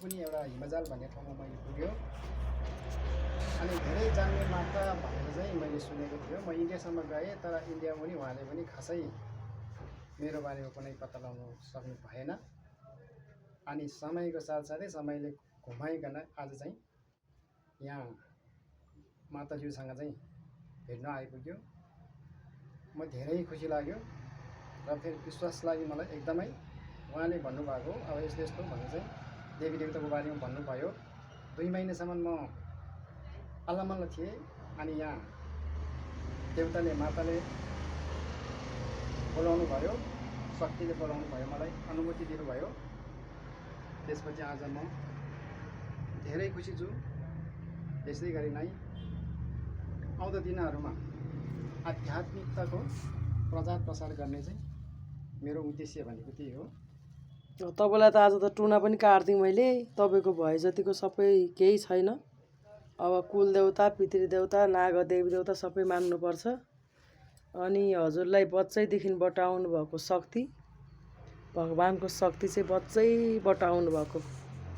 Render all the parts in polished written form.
पनि एउटा हिमजाल भन्ने ठाउँमा मैले पुग्यो अनि धेरै जान्ने माता भनेर चाहिँ मैले सुनेको थियो। म इन्डियासम्म गएँ, तर इन्डियामा पनि उहाँले पनि खासै मेरो बारेमा कुनै पत्ता लगाउन सक्नु भएन। अनि समयको साथसाथै समयले घुमाइकन आज चाहिँ यहाँ माताज्यूसँग चाहिँ भेट्न आइपुग्यो। म धेरै खुसी लाग्यो र फेरि विश्वास लाग्यो मलाई एकदमै। उहाँले भन्नुभएको अब यस्तो यस्तो भनेर चाहिँ देवी देवताको बारेमा भन्नुभयो। 2 महिनासम्म म अल्लमल्ल थिएँ। अनि यहाँ देवताले माताले बोलाउनु भयो, शक्तिले बोलाउनु भयो, मलाई अनुभूति दिनुभयो। त्यसपछि आज म धेरै खुसी छु। यसै गरी नै आउँदो दिनहरूमा आध्यात्मिकताको प्रचार प्रसार गर्ने चाहिँ मेरो उद्देश्य भनेको त्यही हो। तपाईँलाई त आज त टुना पनि काट्दिएँ मैले। तपाईँको भए जतिको सबै केही छैन। अब कुलदेवता, पितृदेवता, नाग देवी देवता सबै मान्नुपर्छ। अनि हजुरलाई बच्चैदेखिबाट आउनुभएको शक्ति, भगवानको शक्ति चाहिँ बच्चैबाट आउनुभएको।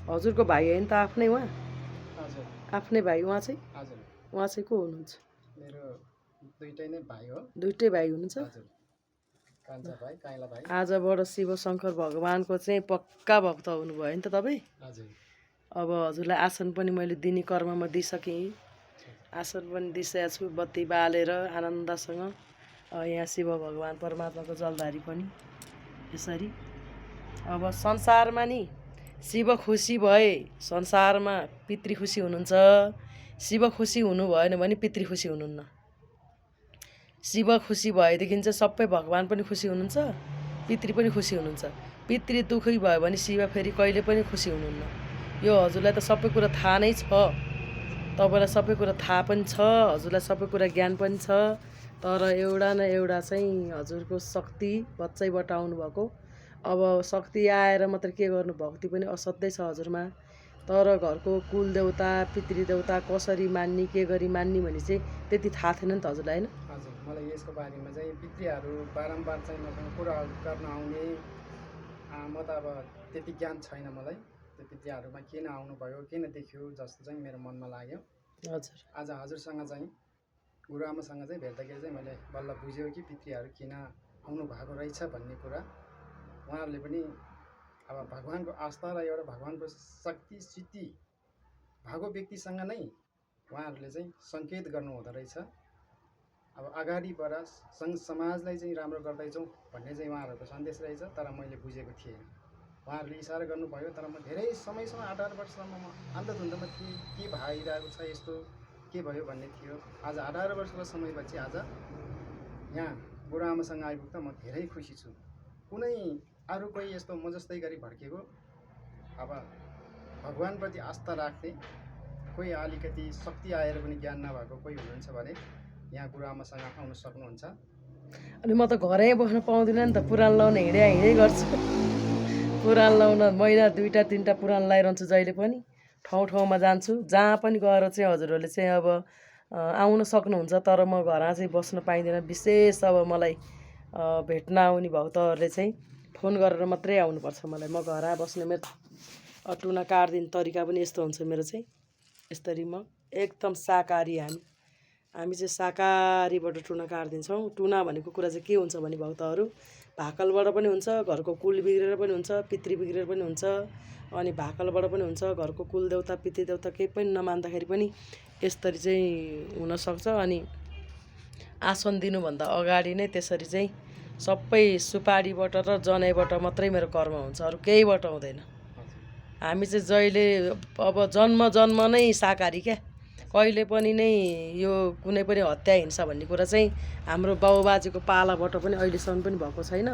हजुरको भाइ होइन त आफ्नै उहाँ? हजुर, आफ्नै भाइ उहाँ चाहिँ? हजुर। उहाँ चाहिँ को हुनुहुन्छ? मेरो दुईटै नै भाइ हो। दुईटै भाइ हुनुहुन्छ? हजुर, कान्छा भाइ, काइला भाइ। आजबाट शिव शङ्कर भगवानको चाहिँ पक्का भक्त हुनुभयो नि त तपाईँ? हजुर। अब हजुरलाई आसन पनि मैले दिने कर्ममा दिइसकेँ। आसन पनि दिइसकेको छु, बत्ती बालेर आनन्दसँग। यहाँ शिव भगवान परमात्माको जलधारी पनि यसरी। अब संसारमा नि शिव खुसी भए संसारमा पितृ खुसी हुनुहुन्छ। शिव खुसी हुनु भएन भने पितृ खुसी हुनुहुन्न। शिव खुसी भएदेखि चाहिँ सबै भगवान पनि खुसी हुनुहुन्छ, पितृ पनि खुसी हुनुहुन्छ। पितृ दुःखी भयो भने शिव फेरि कहिले पनि खुसी हुनुहुन्न। यो हजुरलाई त सबै कुरा थाहा नै छ। तपाईँलाई सबै कुरा थाहा पनि छ, हजुरलाई सबै कुरा ज्ञान पनि छ। तर एउटा न एउटा चाहिँ हजुरको शक्ति बच्चैबाट आउनुभएको। अब शक्ति आएर मात्र के गर्नु, भक्ति पनि असाध्यै छ हजुरमा। तर घरको कुलदेवता, पितृदेवता कसरी मान्ने, के गरी मान्ने भने चाहिँ त्यति थाहा थिएन नि त हजुरलाई, होइन? हजुर, मलाई यसको बारेमा चाहिँ पितृहरू बारम्बार चाहिँ मसँग कुराहरू गर्न आउने। म त अब त्यति ज्ञान छैन मलाई। त्यो पितृहरूमा किन आउनुभयो, किन देखियो जस्तो चाहिँ मेरो मनमा लाग्यो। हजुर। आज हजुरसँग चाहिँ गुरुआमासँग चाहिँ भेट्दाखेरि चाहिँ मैले बल्ल बुझ्यो कि पितृहरू किन आउनु भएको रहेछ भन्ने कुरा। उहाँहरूले पनि अब भगवानको आस्था र एउटा भगवानको शक्ति सिद्धि भएको व्यक्तिसँग नै उहाँहरूले चाहिँ सङ्केत गर्नुहुँदो रहेछ। अब अगाडि बढ, सङ्घ समाजलाई चाहिँ राम्रो गर्दैछौँ भन्ने चाहिँ उहाँहरूको सन्देश रहेछ। तर मैले बुझेको थिएन। उहाँहरूले इसारा गर्नुभयो, तर म धेरै समयसम्म 8-8 वर्षसम्म म अन्धधुन्धमा थिएँ। के भइरहेको छ, यस्तो के भयो भन्ने थियो। आज 18 वर्षको समयपछि आज यहाँ बुढाआमासँग आइपुग्दा म धेरै खुसी छु। कुनै अरू कोही यस्तो म जस्तै गरी भड्केको, अब भगवानप्रति आस्था राख्ने कोही अलिकति शक्ति आएर पनि ज्ञान नभएको कोही हुनुहुन्छ भने यहाँ गुरुआमासँग आउन सक्नुहुन्छ। अनि म त घरै बस्न पाउँदिनँ नि त, पुराण लाउन हिँडै गर्छु। पुराण लाउन महिना 2-3टा पुराण लगाइरहन्छु जहिले पनि। ठाउँमा जान्छु। जहाँ पनि गएर चाहिँ हजुरहरूले चाहिँ अब आउन सक्नुहुन्छ। तर म घरमा चाहिँ बस्न पाइँदैन। विशेष अब मलाई भेट्न आउने भक्तहरूले चाहिँ फोन गरेर मात्रै आउनुपर्छ मलाई। म घरमा बस्ने मेरो टुना काट्दिने तरिका पनि यस्तो हुन्छ मेरो चाहिँ। यसरी म एकदम शाकाहारी हामी चाहिँ शाकाहारीबाट टुना काट्दिन्छौँ। टुना भनेको कुरा चाहिँ के हुन्छ भने भक्तहरू, भाकलबाट पनि हुन्छ, घरको कुल बिग्रेर पनि हुन्छ, पितृ बिग्रेर पनि हुन्छ। अनि भाकलबाट पनि हुन्छ, घरको कुलदेवता पितृदेवता केही पनि नमान्दाखेरि पनि यसरी चाहिँ हुनसक्छ। अनि आसन दिनुभन्दा अगाडि नै त्यसरी चाहिँ सबै सुपारीबाट र जनैबाट मात्रै मेरो कर्म हुन्छ, अरू केहीबाट हुँदैन। हामी चाहिँ जहिले अब जन्म नै शाकाहारी क्या। कहिले पनि नै यो कुनै पनि हत्या हिंसा भन्ने कुरा चाहिँ हाम्रो बाउबाजेको पालाबाट पनि अहिलेसम्म पनि भएको छैन।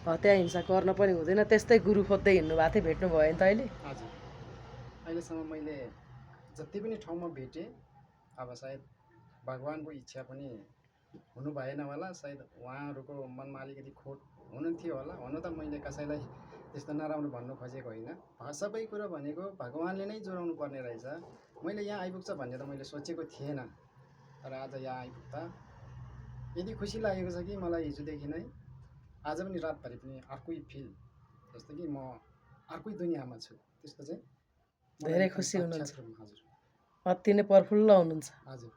हत्या हिंसा गर्न पनि हुँदैन। त्यस्तै गुरु खोज्दै हिँड्नु भएको थियो, भेट्नु भयो नि त अहिले? हजुर, अहिलेसम्म मैले जति पनि ठाउँमा भेटेँ, अब सायद भगवानको इच्छा पनि हुनु भएन होला। सायद उहाँहरूको मनमा अलिकति खोट हुनुहुन्थ्यो होला। हुन त मैले कसैलाई त्यस्तो नराम्रो भन्नु खोजेको होइन। सबै कुरो भनेको भगवानले नै जोडाउनु पर्ने रहेछ। मैले यहाँ आइपुग्छ भन्ने त मैले सोचेको थिएन। तर आज यहाँ आइपुग्दा यति खुसी लागेको छ कि मलाई हिजोदेखि नै, आज पनि रातभरि पनि अर्कै फिल, जस्तो कि म अर्कै दुनियाँमा छु त्यस्तो चाहिँ मलाई धेरै एकदम खुसी हुनुहुन्छ साक्षात् रूपमा, हजुर अति नै प्रफुल्ल हुनुहुन्छ हजुर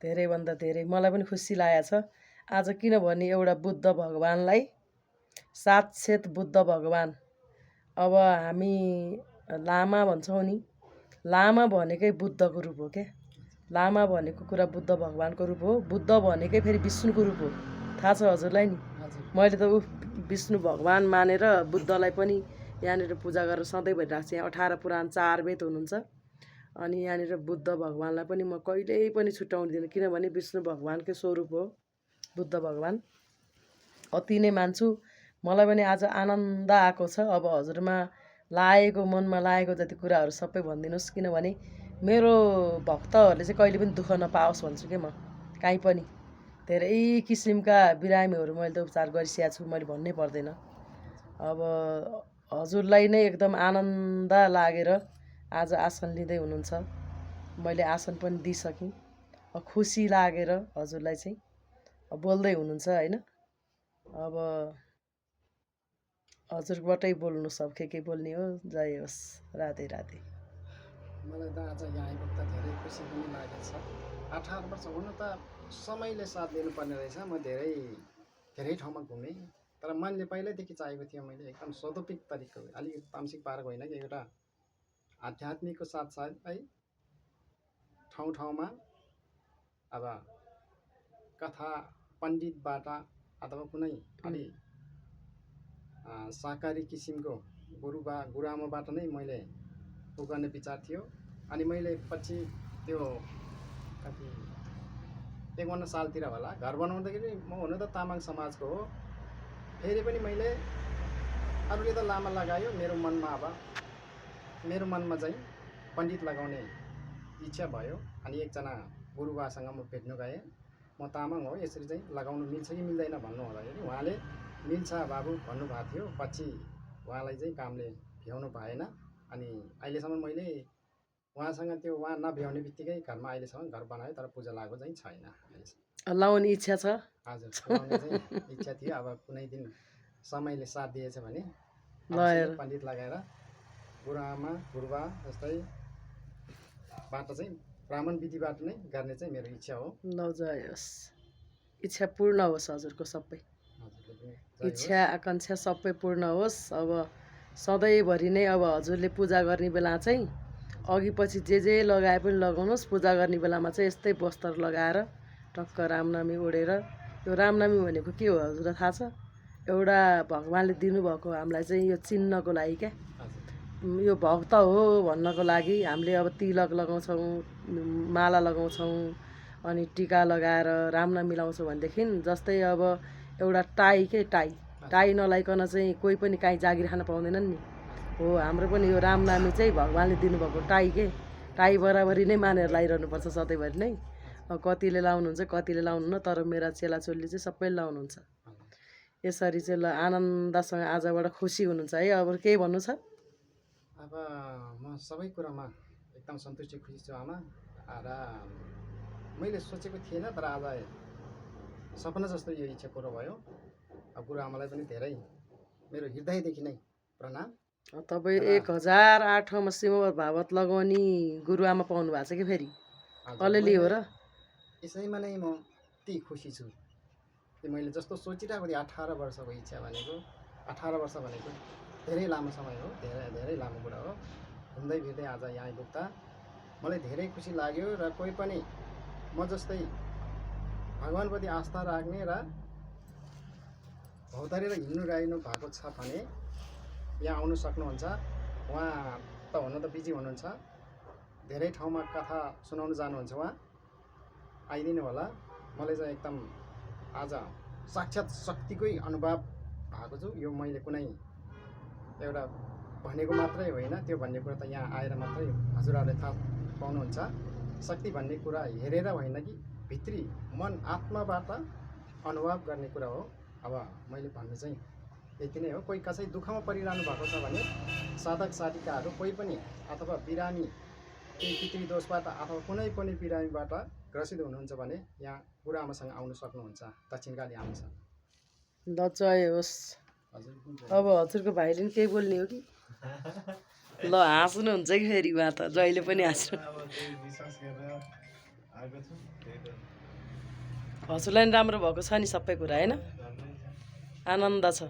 धेरैभन्दा धेरै मलाई पनि खुसी लागेको छ आज किनभने एउटा बुद्ध भगवानलाई साक्षात् बुद्ध भगवान अब हामी लामा भन्छौँ नि लामा भनेकै बुद्धको रूप हो क्या लामा भनेको कुरा बुद्ध भगवानको रूप हो बुद्ध भनेकै फेरि विष्णुको रूप हो थाहा छ हजुरलाई नि हजुर मैले त विष्णु भगवान मानेर बुद्धलाई पनि यहाँनिर पूजा गरेर सधैँ भइरहेको छु यहाँ 18 पुराण 4 वेद हुनुहुन्छ अनि यहाँनिर बुद्ध भगवानलाई पनि म कहिल्यै पनि छुट्याउँदिनँ किनभने विष्णु भगवानकै स्वरूप हो बुद्ध भगवान अति नै मान्छु मलाई पनि आज आनन्द आएको छ अब हजुरमा लागेको मनमा लागेको जति कुराहरू सबै भनिदिनुहोस् किनभने मेरो भक्तहरूले चाहिँ कहिले पनि दुःख नपाओस् भन्छु क्या म काहीँ पनि धेरै किसिमका बिरामीहरू मैले त उपचार गरिसकेको छु मैले भन्नै पर्दैन अब हजुरलाई नै एकदम आनन्द लागेर आज आसन लिँदै हुनुहुन्छ मैले आसन पनि दिइसकेँ खुसी लागेर हजुरलाई चाहिँ बोल्दै हुनुहुन्छ होइन अब हजुरबाटै बोल्नु सब के बोल्ने हो जय होस् राधे राधे मलाई त आज यहाँ आइपुग्दा धेरै खुसी पनि लागेको छ 18 वर्ष हुनु त समयले साथ दिनुपर्ने रहेछ म धेरै ठाउँमा घुमेँ तर मनले पहिल्यैदेखि चाहेको थियो मैले एकदम सदुपिक तरिकाको अलिक तामसिक पारेको होइन कि एउटा आध्यात्मिकको साथसाथै ठाउँमा अब कथा पण्डितबाट अथवा कुनै अलि शाकाहारी किसिमको गुरुआमाबाट नै मैले उ गर्ने विचार थियो अनि मैले पछि त्यो कति 51 सालतिर होला घर बनाउँदाखेरि म हुन त तामाङ समाजको हो फेरि पनि मैले अरूले त लामा लगायो मेरो मनमा चाहिँ पण्डित लगाउने इच्छा भयो अनि एकजना गुरुबासँग म भेट्न गएँ म तामाङ हो यसरी चाहिँ लगाउनु मिल्छ कि मिल्दैन भन्नु हुँदाखेरि उहाँले मिल्छ बाबु भन्नुभएको थियो पछि उहाँलाई चाहिँ कामले भ्याउनु भएन अनि अहिलेसम्म मैले उहाँसँग त्यो उहाँ नभ्याउने बित्तिकै घरमा अहिलेसम्म घर बनायो तर पूजा लागेको चाहिँ छैन अहिलेसम्म लाउने इच्छा छ हजुर लगाउने चाहिँ इच्छा थियो अब कुनै दिन समयले साथ दिएछ भने पण्डित लगाएर गुरुआमा गुरुबा जस्तै बाट चाहिँ ब्राह्मण विधिबाट नै गर्ने चाहिँ मेरो इच्छा हो ल जय होस् इच्छा पूर्ण होस् हजुरको सबै इच्छा आकाङ्क्षा सबै पूर्ण होस् अब सधैँभरि नै अब हजुरले पूजा गर्ने बेला चाहिँ अघि पछि जे लगाए पनि लगाउनुहोस् पूजा गर्ने बेलामा चाहिँ यस्तै वस्त्र लगाएर टक्क रामनवमी ओढेर यो रामनवमी भनेको के हो हजुरलाई थाहा छ एउटा भगवान्ले दिनुभएको हामीलाई चाहिँ यो चिन्हको लागि क्या यो भक्त हो भन्नको लागि हामीले अब तिलक लगाउँछौँ माला लगाउँछौँ अनि टिका लगाएर रामनवमी लाउँछौँ भनेदेखि जस्तै अब एउटा टाई नलाइकन चाहिँ कोही पनि काहीँ जागिर खान पाउँदैनन् नि हो हाम्रो पनि यो रामनवमी चाहिँ भगवान्ले दिनुभएको टाई बराबरी नै मानेर लगाइरहनुपर्छ सधैँभरि नै कतिले लाउनुहुन्छ कतिले लाउनुहुन्न तर मेरा चेलाचेली चाहिँ सबैले लाउनुहुन्छ यसरी चाहिँ ल आनन्दसँग आजबाट खुसी हुनुहुन्छ है अब केही भन्नु छ अब म सबै कुरामा एकदम सन्तुष्टि खुसी छु आमा र मैले सोचेको थिएन तर आज सपना जस्तो यो इच्छा पुरा भयो अब गुरुआमालाई पनि धेरै मेरो हृदयदेखि नै प्रणाम तपाईँ 1008मा श्रीमद् भागवत लगाउने गुरुआमा पाउनु भएको छ कि फेरि अलिअलि हो र यसैमा नै म अति खुसी छु कि मैले जस्तो सोचिरहेको थिएँ 18 वर्षको इच्छा भनेको 18 वर्ष भनेको धेरै लामो समय हो धेरै लामो कुरा हो घुम्दै फिर्दै आज यहाँ आइपुग्दा मलाई धेरै खुसी लाग्यो र कोही पनि म जस्तै भगवान्प्रति आस्था राख्ने र भौतारेर हिँड्नु भएको छ भने यहाँ आउनु सक्नुहुन्छ उहाँ त हुन त बिजी हुनुहुन्छ धेरै ठाउँमा कथा सुनाउनु जानुहुन्छ उहाँ आइदिनु होला मलाई चाहिँ एकदम आज साक्षात् शक्तिकै अनुभव भएको छु यो मैले कुनै एउटा भनेको मात्रै होइन त्यो भन्ने कुरा त यहाँ आएर मात्रै हजुरहरूले थाहा पाउनुहुन्छ शक्ति भन्ने कुरा हेरेर होइन कि भित्री मन आत्माबाट अनुभव गर्ने कुरा हो अब मैले भन्नु चाहिँ यति नै हो कोही कसै दुःखमा परिरहनु भएको छ भने साधक साधिकाहरू कोही पनि अथवा बिरामी केही पितृ दोषबाट अथवा कुनै पनि बिरामीबाट ग्रसित हुनुहुन्छ भने यहाँ गुरुआमासँग आउनु सक्नुहुन्छ दक्षिणकाली आउँछ ल जय होस् अब हजुरको भाइले पनि केही बोल्ने हो कि ल हाँस्नुहुन्छ कि फेरि उहाँ त जहिले पनि हाँस्नु हजुरलाई नि राम्रो भएको छ नि सबै कुरा होइन आनन्द छ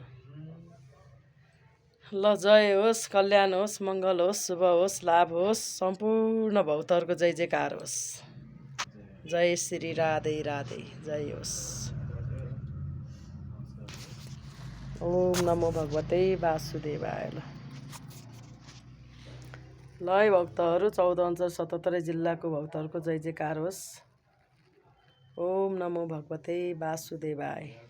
ल जय होस् कल्याण होस् मङ्गल होस् शुभ होस् लाभ होस् सम्पूर्ण भक्तहरूको जय जयकार होस् जय श्री राधे राधे जय होस् ओम नमो भगवते वासुदेवाय ल है भक्तहरू 14 अञ्चल 77 जिल्लाको भक्तहरूको जय जयकार होस् ओम नमो भगवते वासुदेवाय